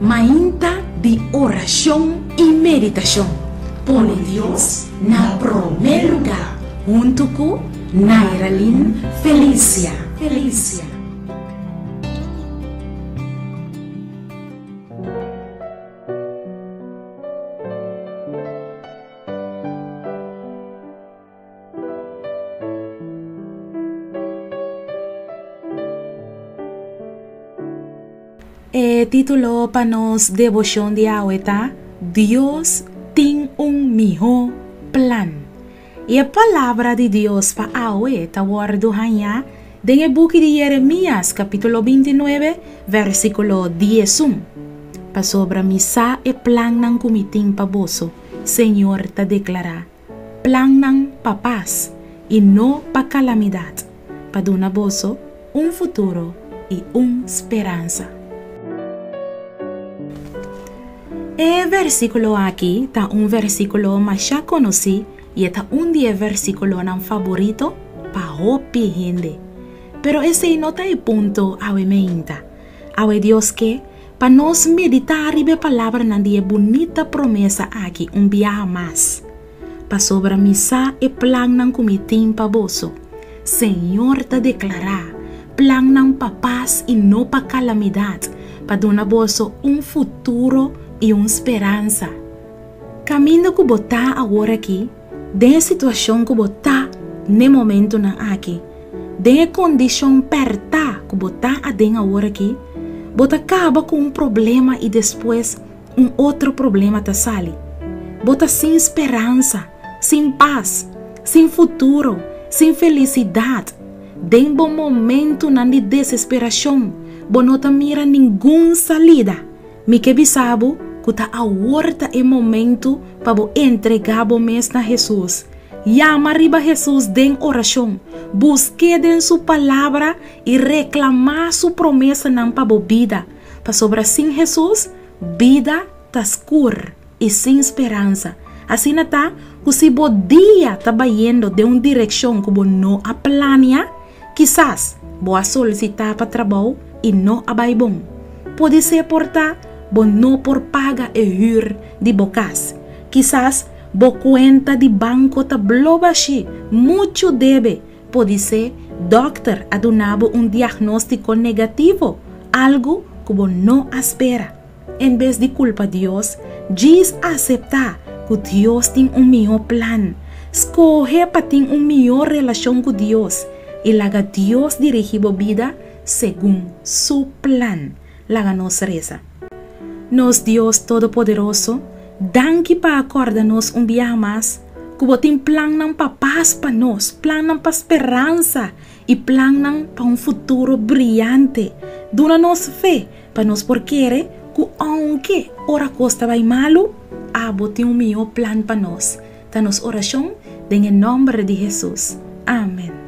Mainta di orashon i meditashon. Pone Dios na promé lugá huntu ku Nairalyn Felicia. Felicia. E título pa nos deboshon di awe ta Dios tin un mihó plan. I e palabra di Dios pa awe ta wòrdu hañá den e buki di Jeremias kapítulo bintinuebe vèrsikulo diesun, Pasobra mi sa e plannan ku mi tin pa boso, Señor ta deklará, plannan pa pas i no pa kalamidat, pa duna boso un futuro i un speransa. E versíkulo aki ta un versíkulo masha konosí i e ta un di e versíkulonan faborito pa hopi hende. Pero esei no ta e punto awe meinta. Awe Dios ke pa nos meditá riba e palabranan di e bunita promesa aki un biaha mas, Pasobra mi sa e plannan ku mi tin pa boso, Señor ta deklará, plannan pa pas i no pa kalamidat, pa duna boso un futuro i un speransa. Kaminda ku bo ta awor aki, den e situashon ku bo ta n'e momentunan aki, den e kondishon pèrtá ku bo ta aden awor aki, bo ta kaba ku un problema i despues un otro problema ta sali. Bo ta sin speransa, sin pas, sin futuro, sin felisidat. Den bo momentunan di desesperashon, bo no ta mira ningun salida. Mi ke bisa bo ku ta awor ta e momentu pa bo entregá bo mes na Hesus. Yama riba Hesus den orashon, busk'é den su Palabra i reklamá su promesanan pa bo bida. Pasobra sin Hesus, bida ta skur i sin speransa. Asina ta ku si bo dia ta bayendo den un direkshon ku bo no a plania, kisas bo a solisitá pa trabou i no a bai bon. Podisé por ta bo no por paga e hür di bo kas. Kisas bo kuenta di banko ta blo bashí, muchu debe. Podisé dòkter a duna bo un diagnóstiko negativo, algu ku bo no a spera. En bes di kulpa Dios, djis aseptá ku Dios tin un mihó plan. Skohe pa tin un mihó relashon ku Dios i laga Dios dirigí bo bida segun su plan. Laga nos resa. Nos Dios Todopoderoso, danki pa a kòrda nos un biaha mas ku bo tin plannan pa pas pa nos, plannan pa speransa i plannan pa un futuro briante. Duna nos fe pa nos por kere ku ounke ora kos ta bai malu, abo tin un mihó plan pa nos. Ta nos orashon den e nòmber di Hesus. Amen.